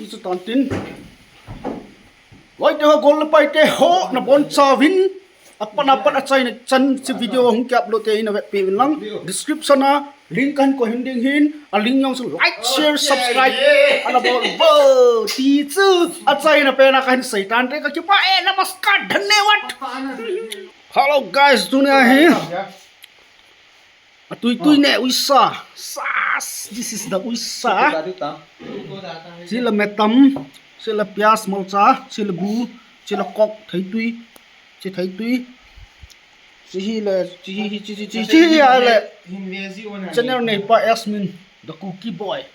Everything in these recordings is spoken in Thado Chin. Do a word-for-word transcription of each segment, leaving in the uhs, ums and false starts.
Chu tan tin. Loite ho, gol le paite ho, nabonchauvin. Apat apat achaina chan hiche video hung ki upload te ina vetpeh uvin lang. Description a link kahin koi hin ding ahin. A link jong chu like, share, subscribe. Ana bol vo ti chu achaina pen a kahin sei tan te, kakipah e, namaskar, dhanyavad. Hello guys, tunia hi Atui tui ne uisa. Sas, this is the uisa. Chule metam, chule pyaz, malcha, chule bu, chule kok, theitui, chi theitui. Chi hi le, chi hi, chi, chi, chi, chi hi a le. Channel neipa Yasmin, the cookie boy.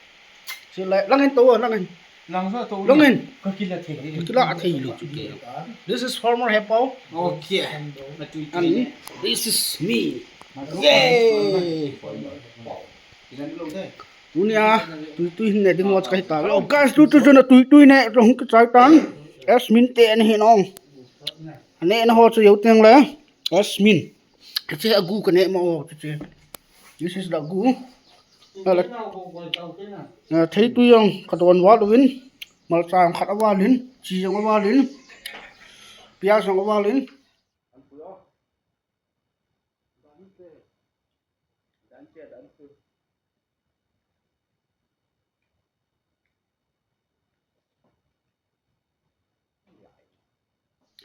Chule, langin to, langin. Langin. Kila thei lou chu ke. This is former Hepao. Okay. And this is me. Yay! Tunia, tui tui hin ne ding watch kahi ta. Oh, guys, tu tu chu na tui tui ne, tu hung kichai tan. Yasmin te ani hin ong. Ane na ho chu jou teng le. Yasmin. Hiche agu kane ma o, hiche. This is the agu. Ala. Ah, theitui jong kadon val uvin. Malcha jong khat aval in. Chi jong aval in. Pyaz jong aval in.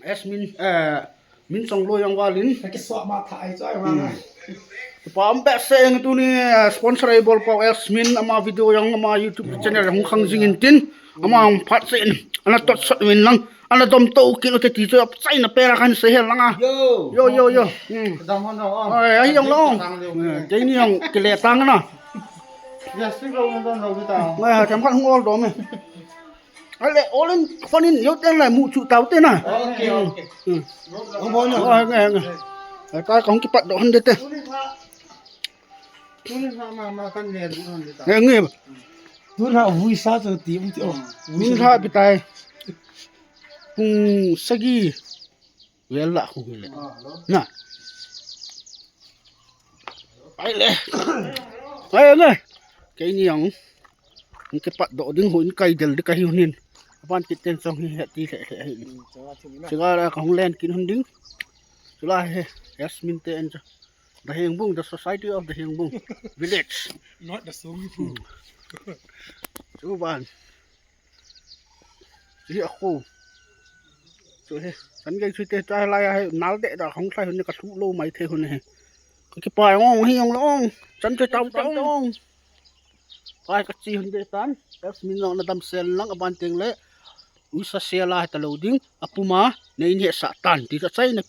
Yasmin, eh, Min Chongloi jong aval in. Ka kisuah ma tha ai chu ai ma. Hmm. Kipa um behseh ing tuni, eh, sponsor eibol pau Yasmin, ama video jong, ama YouTube channel jong hung khang jing in tin. Ama hung phat seh in. Ana tot sot uvin lang. Ana dom to kit u te ti chu achaina pen a kahin sei hen lang a. Yo. Yo, yo, yo. Hmm. Dam hon lo. Oi, ahi jong lo. Tang lo. Eh, keini jong kile tang na. Yes, sing lo, dam lo kita. Ngai ha, themkhat hung ol dom e. Ale, ol in, phone in, jou teng le mu chu tau te na. Okay, okay. Hmm. Hung bon na. Oi, ngai, ngai. Ai, ka, ka hung kipat doh hon de te. Tuni lha ma, ma kan le hon de ta. Ngai, ngai. Tuni lha vui sa chu ti um ti o. Tuni lha pi tai. Pung sagi. Vel lah khu hi le. Na. Ai le. Ai le. Keini jong. Hung kipat doh ding, hung kai del ding kahi hon in. Aban kit ten chong hi he ti le le hi. Chega la ka hung len kin hon ding. Chula he Yasmin te en cha. The Hengbung, the Society of the Hengbung Village. Not the swimming pool. Chuban. Hi a khu. Chu hi, chan gei chu te ta lai a hi, nal de da hung thlai hun ka thu lo mai the hun hi. Ka kipa ong hi ong lo ong. Chan te tau tau ong. Pai ka chi hun de tan. Yasmin jong na dam sel lang aban teng le. Uisa sel a ta lo ding. Apuma nei ni sa tan. Ti ta chai na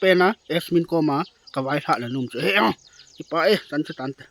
pen a Yasmin koma ka vai lha la num chu. He ong. Kipa e, chan te tan te.